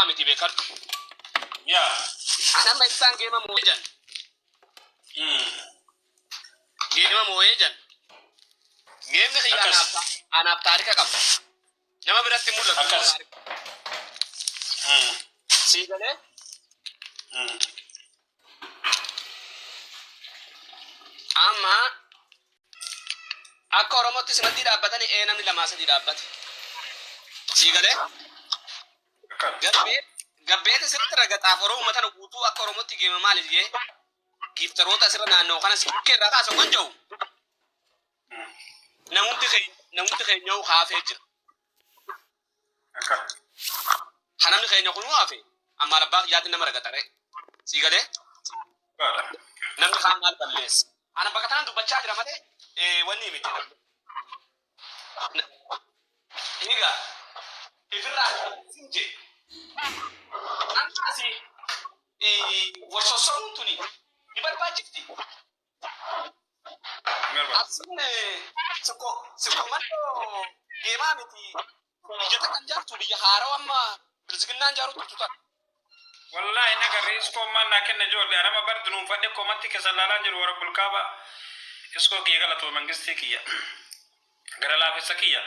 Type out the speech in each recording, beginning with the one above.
Salphaa miti beekadhu. Yaa. Anamma ibsaan geema moo'ee jan. Geema moo'ee jan. Geemni kiyya Akkas. anaaf taarika qaba. Nama biratti mul'atu. Akkas. Sii galee amma akka Oromootti simaddii dhaabbatanii ee namni lamaa sadii dhaabbate. Sii galee Akkas. gabbeeta sirriitti ragaxaaf Oromoo tana guutuu akka Oromootti geema maaliif jee giiftaroota asirra naannoo kana si bukkee irraa kaasan kan jiru namumti keenya haafee jira. Akkas. Kan namni keenya kun haafe amma abbaa kiyyaatiin nama ragaxare. Sii galee Dhugaadha. Namni kaan maal balleessa? Ana bakka tanaan dubbachaa jira malee wanni miti. Egaa ifirraa sin jee. Amma asii wal sossobuun tuni ni barbaachifti. Hin barbaadu. Asiin sikkoo mandoo geemaa miti biyya takkan jaartu biyya haarawa amma bilisiginnaan jaarutti tutan. Wallahi nagarre iskoo maan naa kenna ijoollee anama bar dunuunfadhe komantii keessa laalaan jiru warra bulkaaba iskoo kiyya galatoo mangistii kiyya gara laafessa kiyya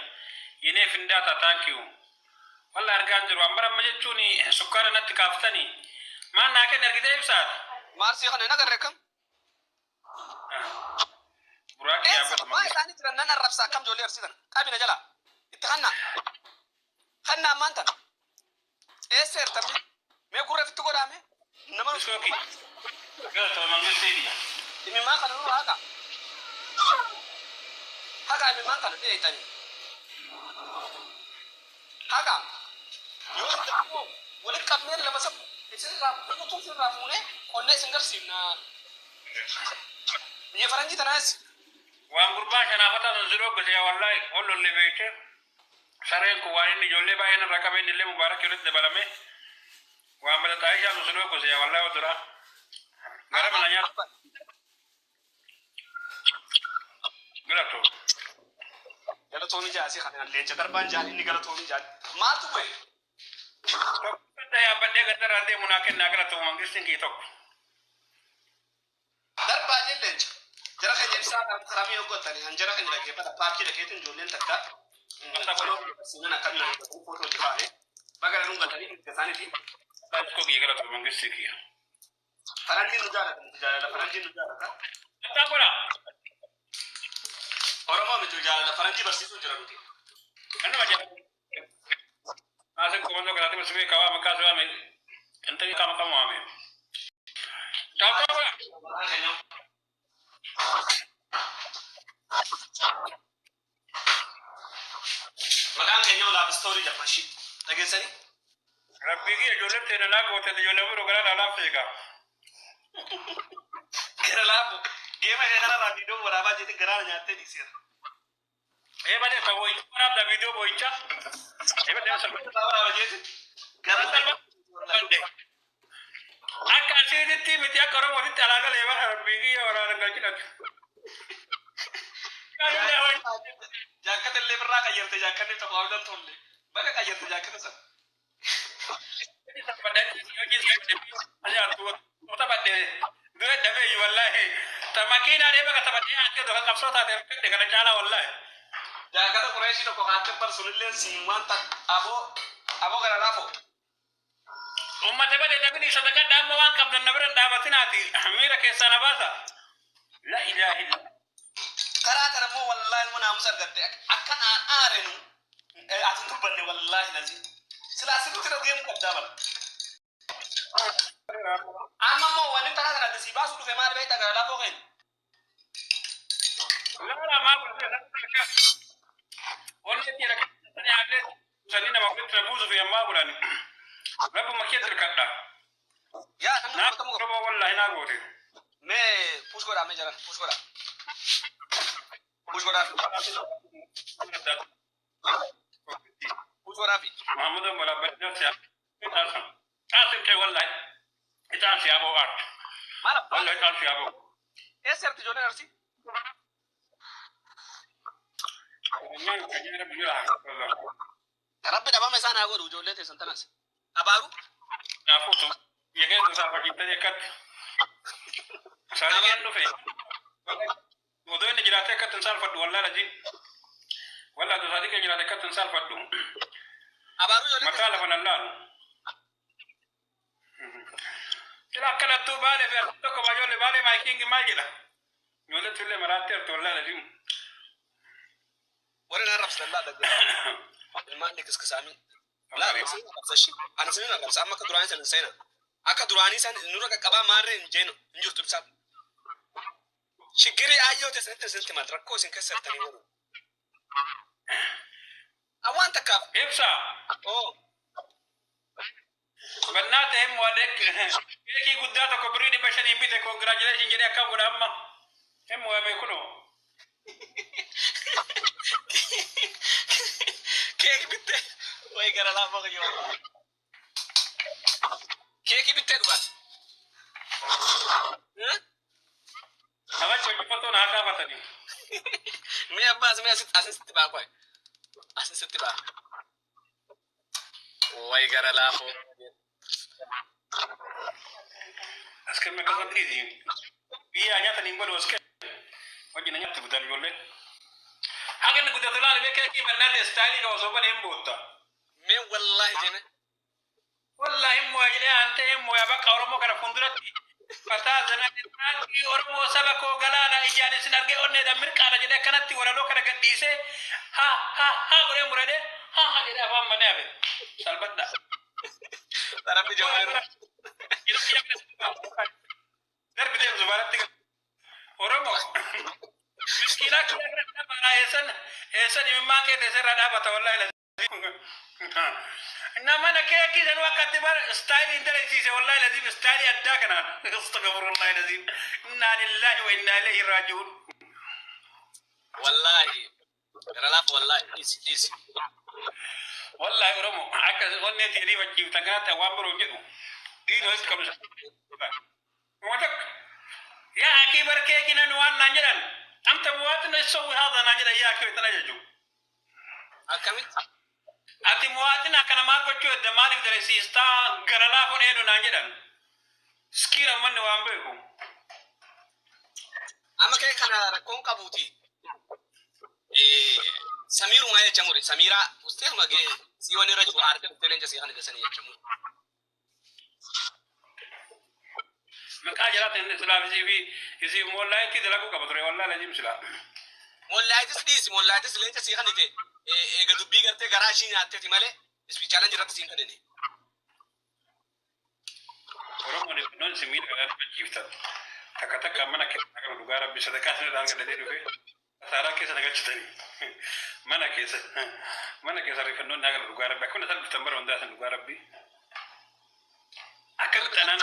yinee findaata, thank you. Wallahi argaan jiru an bara amma jechuun sukkaara natti kaaftanii maan naa kenna argitee ibsaati. Maarsii kana hin agarre kam? Buraa kiyya Eessa abbatu waa mangistii. isaanii jiran nan arrabsa akkam ijoollee arsiisan qabina jala itti kanna kanna ammaan tana eessa ertamni mee gurra fitti godhaame nama Iskoo kiyya galatoo mangistii kiyya. Imimmaan kana nurra haqa haqa imimmaan kana dheeyxanii haqa yoo itti ammoo walitti qabnee lama sab isinirraa kutuu isinirraa fuunee qonnee isin garsiifna biyya faranjii tanaas. Waan gurbaa shanaafataa sun si dhoggise yaa wallahi ol lolle beekte sareen kun waan inni ijoollee baay'een irraa qabeen illee mubaarak walitti dabalame waan bada xaayishaa sun si dhoggise yaa wallahi dura gara mana nyaata galatu. Galatoomi jaasii kana leenca darbaan jaal inni galatoomi jaal maaltu bu'e? Tokko yaabbadhee gaddarraa deemu naa kennaa galatu mangistiin kii tokko. Darbaa jee leenca. Jara keenya ibsaa karamii hoggatanii an jara keenya dhaggeeffata paarkii dhaggeetiin ijoolleen takka sinan akkam na hoggatanii footoo hojii kaa'anii baga na dhungatanii mirga isaaniitiin. Iskoo kiyya galatu mangistii kiyya. Faranjiin nu jaalata, nuti jaalala faranjiin nu jaalata. Attaa godha. Oromoo miti jaalala faranjii barsiisuu jira nuti. Annuma jaalatu. Maasin komandoo galaatee basi beekaa waa maqaa si waame intali qaama qaama waame. Taaptaa godha. Maqaan keenya maqaan keenya love story jedhama ishii dhageessanii. Rabbii kiyya ijoolleen teena naa goote ijoollee biroo gara laalaaf fiiga. Gara laafu geema kee kanarraa viidiyoo waraabaa jeetiin garaana nyaattee dhiiseera. Ee malee ka boo'icha waraabda viidiyoo boo'icha. Ee malee salphaa. Waraabaa jeetiin gara Akka asiititti miti akka Oromootitti alaa galee bara rabbii kiyya waraana galchinatu. Jaakkata illee birraa qayyarte, jaakkanni tokko hawwan tolle. Baga qayyarte jaakkata sana. Dura dhabee wallahi. Ta makiinaa deema ka taphadhee ati tokko qabsoo taate rakkadhe kana caalaa wallahi. Jaakkata Qureeshii tokko kaatee bar sunillee siin waan takka aboo aboo gara laafoo. Ummata bade dhabini sadaqadha amma waan qabdan na bira hin dhaabatinaati miira keessaa na baasa. La ilaha illa. Karaa kana immoo wallaahi immoo naamusa argatte akka aan aarenu ati hin dubbanne wallaahi lazi. Silaa sirriitti irra deemuu qabdaa bara. Amma immoo wanni karaa kana adda sii baasuu dhufe maal beektaa gara laafoo keenya? Laala maa godhate onni itti rakkatanii haallee sanii nama walitti na buusuuf yammaa godhani. Rabbuma keetti hirkadha. Yaa namni Naa dubbatamuu qaba. roba wallahi naa goote. Mee push godhaa, mee jaran push godhaa. Push godhaa. Push godhaa fi. Muhammadu Balabballi siya. Qaasim kee wallahi. Itaan siyaa boo aart. Maal abbaa? Wallahi itaan siyaa boo. Eessa jirti ijoolleen Arsii? Kanyaan kanyaan rabbi jira. Rabbi dhabama isaan haa godhu ijoollee teessan tanas. Abaaru? Naafuutu. Biyya keessa saalfachiiftanii akkatti. Saadiqeen dhufe. Odoo inni jiraatee akkatti hin saalfadhu wallaa lajii. Wallaa otoo saadiqeen jiraate akkatti hin saalfadhu. Abaaruu ijoolleen Mataa lafa nan laalu. Sila akkanattuu baalee fi arti tokko ijoollee baalee maayikiingi maal jedha? Ijoollee tullee maraatti arti wallaa lajii. Warri na arrabsan laa dhaggeeffatu. Ilmaan likiskisaanii. Laa arrabsa ani sinin arrabsa amma akka duraanii san hin seena. Akka duraanii san nurra qaqqabaa maarree hin jeenu hin jirtu ibsaan. Shiggirii aayyoo teessanitti isinitti maal rakkoo isin keessa jirtanii waliin. Awwaan takkaaf. Ibsa. Oo. Bannaa ta'e immoo keekii guddaa tokko birrii 500 bite congratulation jedhee akkam godha amma. Immoo waamee kunoo. Keeki bittee. Wayi gara laafoo kiyyoo. Keekii bittee dhugaan. Namachi hojjefattoon haa kaafatanii. Mee abbaas mee asitti asitti baa qoy. Asitti baa. Wayi gara laafoo. As kenne akkasumatti dhiisi. Biyyaa nyaatan hin godhu as kenne. Wajjin nyaatti guddaan ijoolleen. Haga inni guddatu laali mee keekii bannaa ta'e istaayilii qaba osoo banee hin bootta. Mee wallaahi jene. Wallaahi immoo jedhee aantee immoo yaa bakka Oromoo kana fuulduratti fataa zanaa Oromoo saba koo galaana ijaan isin argee onneedhaan mirqaana jedhee akkanatti walaloo kana gadhiisee ha ha ha godhee muradee ha ha jedhee afaan banee hafe. Salphadha. Rabbi jawaarra. Darbi deemsu baratti Oromoo. Miskiinaa kiyyaa kana dhaabaa eessan eessan imimmaan kee teessee dhaabata wallaahi lazim. Nama na keekii sanuu akkatti bara istaayilii hin dalagsiise wallaahi lazim istaayilii addaa kanaan. Astaghfirullahi lazim. Innaa lillahi wa innaa ilayhi raaji'uun. Wallaahi. Gara laafoo wallaahi dhiisi dhiisi. Wallaahi Oromoo akka onnee ta'anii fachiiftan kanatti waan biroo hin jedhu. Dhiirri hoos qabdu. Uummata yaa akii bar keekii nan waan naan jedhan. Anta muwaaxin isoo haadha naan jedhan yaa akii tana jechuudha. Akkamitti? Ati muwaaxin akkana maal gochuu edda maaliif dalagsiistaa gara laafoon eenyu naan jedhan. Iskiin ammanni waan beeku. Amma kee kana rakkoon qabuuti. Samiirumaa jecha muri. Samiiraa usteetuma gee sii wani irra jiru aartee dhuftee leenca sii kana jasanii jecha muri. Maqaa jalaatiin islaaf isii fi isii moollaayitti dalaguu qaba ture wallaahi lajiim silaa. Mollaayitis dhiisi mollaayitis leenca sii kana ta'e eega dubbii gartee garaa ishii nyaatteeti malee ispichaalan jirratti siin kadhine. Oromoon iddoon isin miidhagaa fachiiftan. Takka takka mana keessa nagara dhugaa rabbi sadaqaa isin irraa argadhatee dhufe kasaaraa keessa nagalchitanii mana keessa rifannoon nagara dhugaa rabbi akkuma salphiftan bara hundaa isin dhugaa rabbi. Akkamitti anaan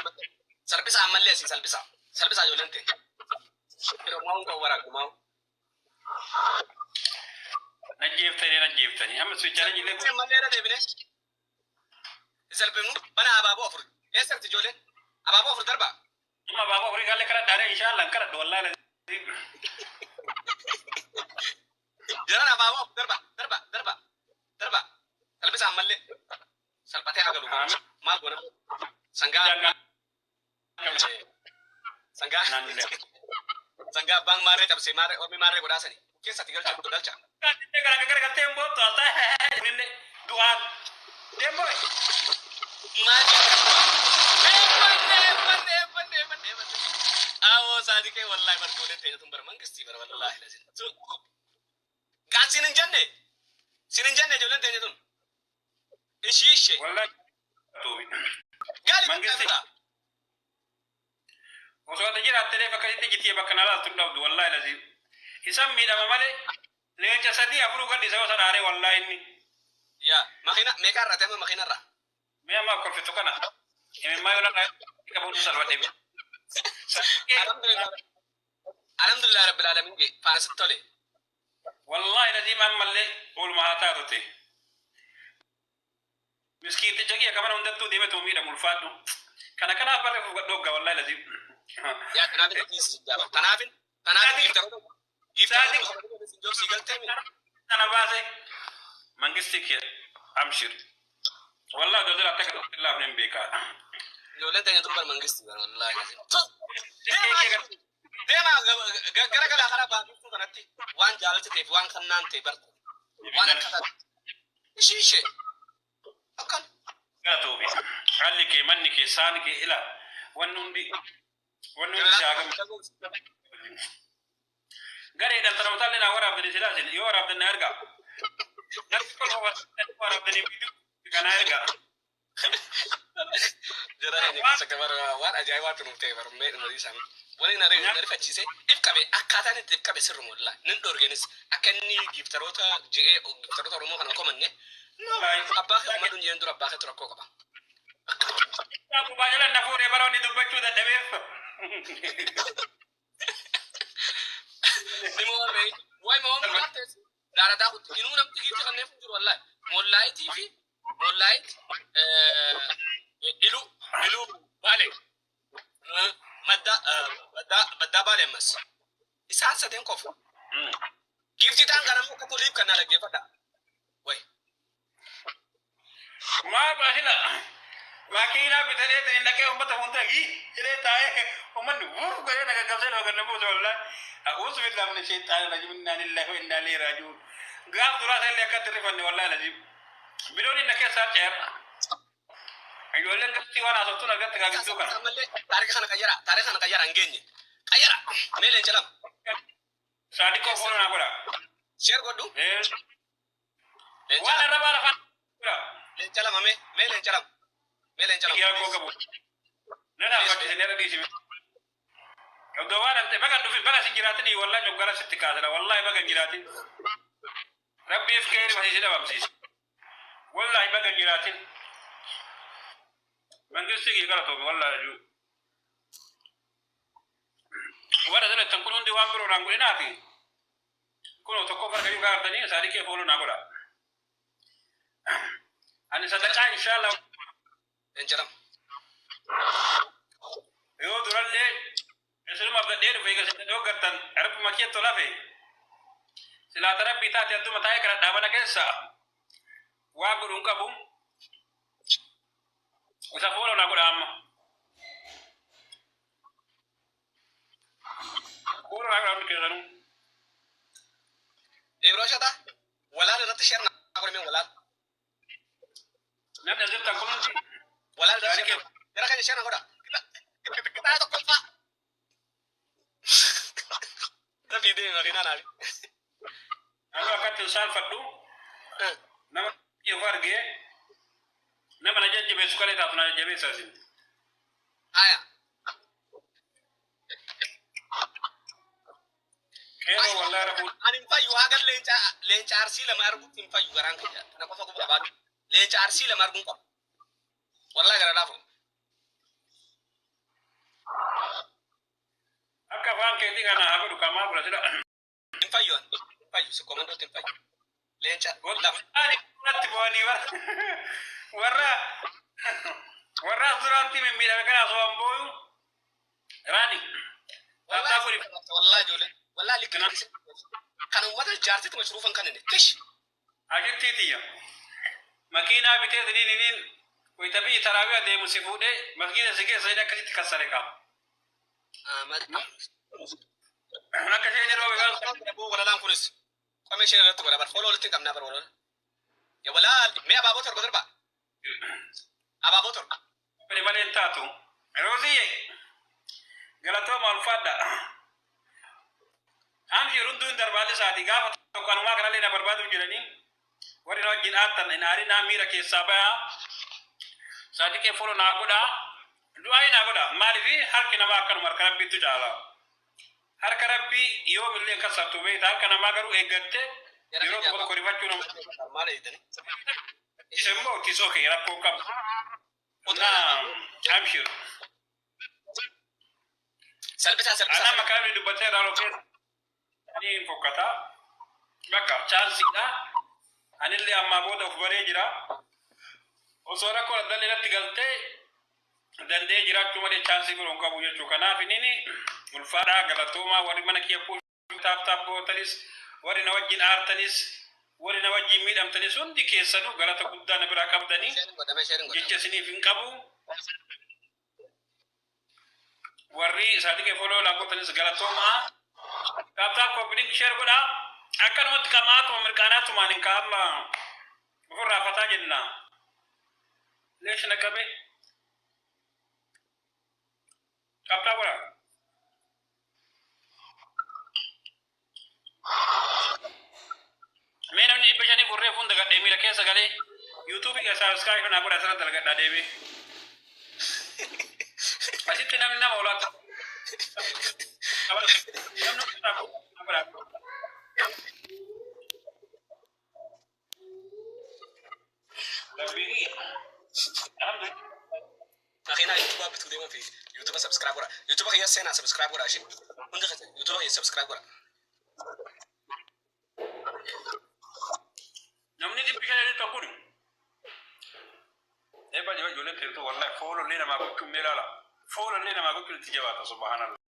Salphisa ammallee asii salphisa. Salphisa ijoolleen ta'e. Yeroo maa'uun kan waraabdu maa'u. Najjeeftanii najjeeftanii amma sichaalee jillee Ammallee irra deebine. Salphifnu bana abaaboo afur. Eessatti ijoolleen? Abaaboo afur darbaa. Amma abaaboo afurii kaallee kadhadhaadhe inshaallah hin kadhadhu wallaahi. Jaran abaaboo afur darba darba darba darba. Salphisa ammallee. Salphatee haa galu. Maal goona? Sangaa sangaa sangaa abbaan maarree cabsee maarree ormi maarree godhaasani. Keessatti galcha galcha. Garagaltee hin boottu as ta'e du'aan deemboo. Maal eebbanne eebbanne eebbanne eebbanne. Awoo saadiqee wallaahi barjoolee ta'e tun bara mangistii bara wallaahi lazin. Gaan sin hin jenne sin hin jenne ijoolleen teenya tun. Ishii ishee. Wallaahi tuubi. Gaali Mangistii. biraa. Osoo ati jiraatte illee bakka itti jitii bakka na laaltu hin dhabdu wallaahi lazim. Isan miidhama malee leenca sadii afur gadhiisa yoo sana aaree wallaahi inni. Yaa makiina meeqa irraa ta'e makiina irraa. Mi'a ammaa kolfitu kana. Imimmaa yoo lafa qabuun salphate. Alhamdulillah. Alhamdulillah rabbil alamin ge faana sitti tole. Wallaahi lazim ammallee oolmaa haa taatu ta'e. Miskiinticha kiyya kamana hundattuu deemetu miidhamu ulfaadhu. Kana kanaaf barree fufgadhu hoggaa wallaahi lazim. Yaa kanaafin dhiisi jijjaaba. Kanaafin kanaafin giiftaroota giiftaroota sii galtee mi. Kana baase mangisti kiyya amshir. Wallahi daldala akka kanatti laafne hin beekaa. Ijoolleen teenya tun bar mangisti bar wallaahi. Deemaa gara galaa karaa baaftuu kanatti waan jaalatti ta'eef waan kannaan ta'e barta. Waan akka taate. Ishii ishee. Akkan. Galatoomi. Haalli kee, manni kee, saani kee, ila wanni hundi si haa gammadu. Gareedhaan tana utaallee naa waraabdanii silaa isin yoo waraabdan na ergaa. Namni kolfa waraabdanii viidiyoo kanaa ergaa. Jara keenya keessa gabar waan ajaa'ibaatti nuuf ta'e barumee dhuma isaanii. Waliin na rifachiise if qabe, akkaataan itti if qabe sirruma wallaahi. Nin dhorgenis akka inni giiftaroota je'ee giiftaroota Oromoo kana komanne. Abbaa kee uummadhu jeen dura abbaa keetu rakkoo qaba. Abbaa jala na fuudhee baroonni dubbachuu dadhabeef. Nima warree wayi ma waan muraate daarataa kutti inuu namti giifti kanneen jiru wallaahi. Mollaayitii fi mollaayit ilu ilu baale madda baddaa baddaa baale ammas isaan sadeen qofa. Giiftii ta'an kana immoo akka toliif kan na dhaggeeffadha. Wayi. Maa baasila makiinaa bitadhee tani dhaqee uummata fuuldura gii jedhee taa'ee uummanni wuuf godhee na gaggabsee lafa ganna buuse wallaahi. A'uuzu billahi mina shayxaani rajiim, innaa lillahi wa innaa ilayhi raaji'uun. Gaaf duraa illee akkatti rifanne wallaahi laziim. Bilooniin na keessaa ce'eera. Ijoolleen gastii waan haasoftuun argatte kaa gidduu kana. Ammallee taarika kana qayyara, taarika kana qayyara, hin geenye. Qayyara mee leenca lama. Saadiqoo fuula naa godha. Share godhu. Leenca Waan lama. arrabaa lafaan godha. Leenca lama, mee mee leenca lama. Mee leenca lama. Yaa koo qabu. Nan haafachiise irra dhiisime. Oddoo waan ante baga dhufi baga si jiraatin, wallahi joggara sitti kaasira, wallahi baga hin jiraatin. Rabbiif kee rifasiisi dhabamsiise. Wallahi baga hin jiraatin. Mangistii kiyya galatoome wallahi juu. Warra sanattan kun hundi waan biroo naan godhinaafi. Kunoo tokko farka yoo gaartanii saadiqee fooloo naa godha. Ani sadaqaa inshallah. Leenca lama. Yoo durallee isinuma abdadhee dhufe eega isin dhooggattan rabbuma keetto lafe. Silaata rabbii taate adduma taa'ee kana dhaabana keessa waa godhu hin qabu. Isa fooloo naa godha amma. Fooloo naa godha hundi keessanuu. Ibroo shata walaal irratti share naa godhe mee walaal. Namni as jirtan kun hundi Walaal irratti share naa godha. Gara keenya share naa godha. Qixaa tokko faa. Dafii deemi makiinaa naafi. Nama akkatti hin saalfadhu. Nama yoo argee nama na jajjabeessu kalee taatu na jajjabeessa isin. Aya. Qeerroo wallahi rafuu. Ani hin fayyu hagan leenca leenca Arsii lama argutti hin fayyu garaan kiyya. Kana qofa quba qabaadhu. Leenca Arsii lama arguun qaba. Wallahi gara laafu. Akka afaan keetii kana haa godhu kamaa godha sila. Hin fayyu ani. Hin fayyu si komandootti hin fayyu. Leenca lama. Ani irratti bu'anii warra warra as duraatti mimmiidhame kana osoo hin booyu raani. Taattaa godhi. Wallahi ijoollee. Wallahi likki likki. Kan uummata jaartitti mashruufan kan inni. Tish. Ajitti tiyya. Makiinaa bitee siniin iniin wayita biyyi taraawii adeemu si fuudhee masgiida si keessa jedhee akkasitti kassare qaba. Ahmad. Akka isheen yeroo beekaa. Walalaan kunis. Qomee isheen irratti godha bar. Follow walitti hin qabnaa bar walalaan. Ya walaal. Mee abaaboo 7 darba. Abaaboo 7. Fedhe malee hin taatu. Rooziyye galatooma, ulfaadha. Amshi hunduu hin darbaadhi isaati gaafa tokko anumaa kanallee na barbaaduuf jedhanii warri na wajjin aattan hin aarinaa, miira keessaa bayaa. Saadiqee follow naa godhaa. Du'aa naa godhaa. Maaliif harki namaa akkanuma, harka rabbiitu caala. Harka rabbii yoomillee kasartu beekta, harka namaa garuu eeggatte yeroo tokko tokko rifachuu nama. Maal eegdanii? Isa immoo tisoo kee rakkoo qabu. Naa amshir. Salphisaa, salphisaa. Anaa maqaa inni dubbatee irraa keessa ni hin fokkata. Bakka chaansiidha. Anillee ammaa booda of baree jira. Osoo rakkoo adda irratti galtee danda'ee jiraachuu malee chaansii biroo hin qabu jechuudha. Kanaaf inni ulfaadhaa, galatoomaa, warri mana kiyya tap tap gootanis, warri na wajjin aartanis. Warri na wajjin miidhamtanis hundi keessanuu galata guddaa na biraa qabdanii Share godhame, share godhame. jecha isiniif hin qabu. Warri Saadiqee follow laakkotanis galatoomaa. Tap tap, copy link, share godhaa. Akkanumatti qamaatuma mirqaanaatumaan hin kaa'amma ofirraa fataa jenna. Leesh na qabe. Tap tap godhaa. Mee namni 500 gurree fuun dagadhee miila keessa galee YouTube keessaa subscribe naa godhaa, asirratti dalagadhaa deebi'ee. Asitti namni nama olaatu. Namni naa godhaa. Rabbii alhamdulillah. Makiinaa YouTube bituu deemuun fi YouTube subscribe godha. YouTube kiyya seenaa, subscribe godha ishee. Hundi keessa YouTube kiyya subscribe godha. Namni 500 tokko kun. Eebba jaba ijoolleen teessoo, wallahi follow illee namaa gochuun mee ilaala. Follow illee namaa gochuun itti jabaata, subhaanallah.